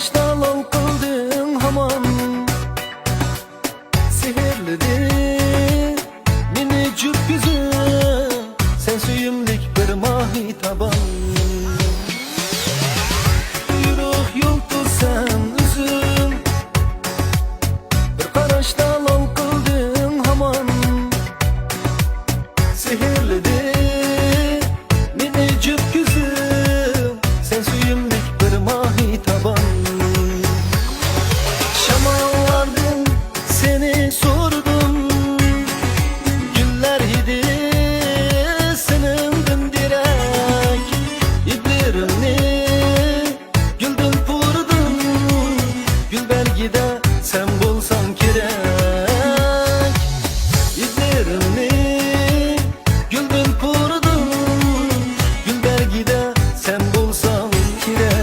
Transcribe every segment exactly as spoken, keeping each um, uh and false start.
دالان قىلدىڭ ھامان، سېھىرلىدى مېنى جۈپ كۆزۈڭ، سەن سۆيۈملۈك بىر ماھىتابان. قۇيرۇق يۇلتۇز سەن ئۆزۈڭ، بىر قاراشتا لال قىلدىڭ ھامان. سېھىرلىدى مېنى جۈپ كۆزۈڭ، سەن سۆيۈملۈك بىر ماھىتابان. شاماللاردىن سېنى سورىدىم، گۈللەر ھىدى سېنىڭدىن دېرەك. ھىدلىرىمنى گۈلدىن پۇرىدىم، گۈل بەرگىدە سەن بولساڭ كېرەك. ھىدلىرىمنى گۈلدىن پۇرىدىم، گۈل بەرگىدە سەن بولساڭ كېرەك.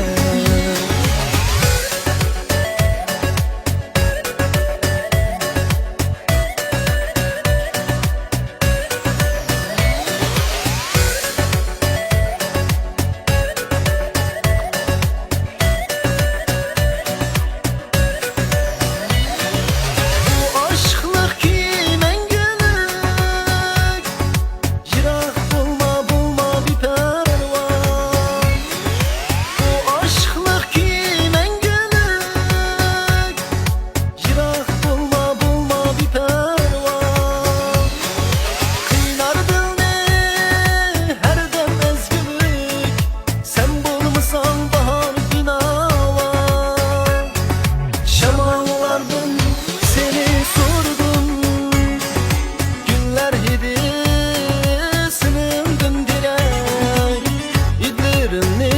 بۇ ئاشىقلىق كۈيى مەڭگۈلۈك، يىراق بولما، بولما بىپەرۋا. بۇ ئاشىقلىق كۈيى مەڭگۈلۈك، يىراق بولما، بولما بىپەرۋا. قىينار دىلنى ھەردەم ئەزگۈلۈك، سەن بولمىساڭ باھار بىناۋا. شاماللاردىن سېنى سورىدىم، گۈللەر ھىدى سېنىڭدىن دېرەك. ھىدلىرىمنى